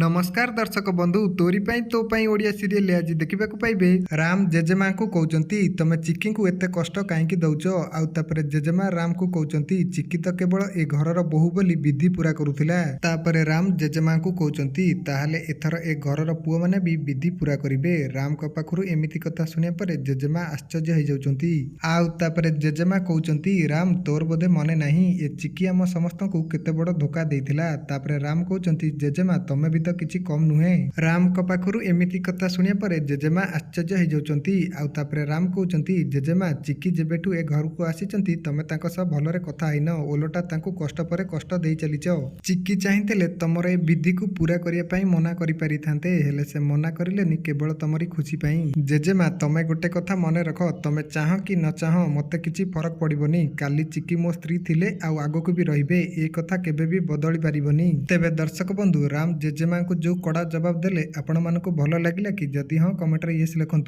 ନମସ୍କାର ଦର୍ଶକ ବନ୍ଧୁ, ତୋରି ପାଇଁ ତୋ ପାଇଁ ଓଡ଼ିଆ ସିରିଏଲ ଆଜି ଦେଖିବାକୁ ପାଇବେ। ରାମ ଜେଜେମାଙ୍କୁ କହୁଛନ୍ତି, ତମେ ଚିକିଙ୍କୁ ଏତେ କଷ୍ଟ କାହିଁକି ଦଉଛ? ଆଉ ତାପରେ ଜେଜେମା ରାମକୁ କହୁଛନ୍ତି, ଚିକି ତ କେବଳ ଏ ଘରର ବୋହୂ ବୋଲି ବିଧି ପୁରା କରୁଥିଲା। ତାପରେ ରାମ ଜେଜେମାଙ୍କୁ କହୁଛନ୍ତି, ତାହେଲେ ଏଥର ଏ ଘରର ପୁଅମାନେ ବି ବିଧି ପୁରା କରିବେ। ରାମଙ୍କ ପାଖରୁ ଏମିତି କଥା ଶୁଣିବା ପରେ ଜେଜେମା ଆଶ୍ଚର୍ଯ୍ୟ ହେଇଯାଉଛନ୍ତି। ଆଉ ତାପରେ ଜେଜେମା କହୁଛନ୍ତି, ରାମ, ତୋର ବୋଧେ ମନେ ନାହିଁ ଏ ଚିକି ଆମ ସମସ୍ତଙ୍କୁ କେତେ ବଡ଼ ଧୋକା ଦେଇଥିଲା। ତାପରେ ରାମ କହୁଛନ୍ତି, ଜେଜେମା, ତମେ ବି ତ କିଛି କମ୍ ନୁହେଁ। ରାମଙ୍କ ପାଖରୁ ଏମିତି କଥା ଶୁଣିବା ପରେ ଜେଜେମା ଆଶ୍ଚର୍ଯ୍ୟ ହେଇଯାଉଛନ୍ତି। ଆଉ ତାପରେ ରାମ କହୁଛନ୍ତି, ଜେଜେମା, ଚିକି ଯେବେଠୁ ଏ ଘରକୁ ଆସିଛନ୍ତି ତମେ ତାଙ୍କ ସହ ଭଲରେ କଥା ହେଇନ, ଓଲଟା ତାଙ୍କୁ କଷ୍ଟ ପରେ କଷ୍ଟ ଦେଇ ଚାଲିଛ। ଚିକି ଚାହିଁଥିଲେ ତମର ଏ ବିଧିକୁ ପୁରା କରିବା ପାଇଁ ମନା କରିପାରିଥାନ୍ତେ, ହେଲେ ସେ ମନା କରିଲେନି କେବଳ ତମରି ଖୁସି ପାଇଁ। ଜେଜେମା, ତମେ ଗୋଟେ କଥା ମନେ ରଖ, ତମେ ଚାହଁ କି ନ ଚାହଁ ମତେ କିଛି ଫରକ ପଡ଼ିବନି। କାଲି ଚିକି ମୋ ସ୍ତ୍ରୀ ଥିଲେ ଆଉ ଆଗକୁ ବି ରହିବେ, ଏ କଥା କେବେ ବି ବଦଳି ପାରିବନି। ତେବେ ଦର୍ଶକ ବନ୍ଧୁ, ରାମ ଜେଜେମାଙ୍କୁ ଯୋଉ କଡ଼ା ଜବାବ ଦେଲେ, ଆପଣମାନଙ୍କୁ ଭଲ ଲାଗିଲା କି? ଯଦି ହଁ, କମେଣ୍ଟରେ ୟେସ୍ ଲେଖନ୍ତୁ।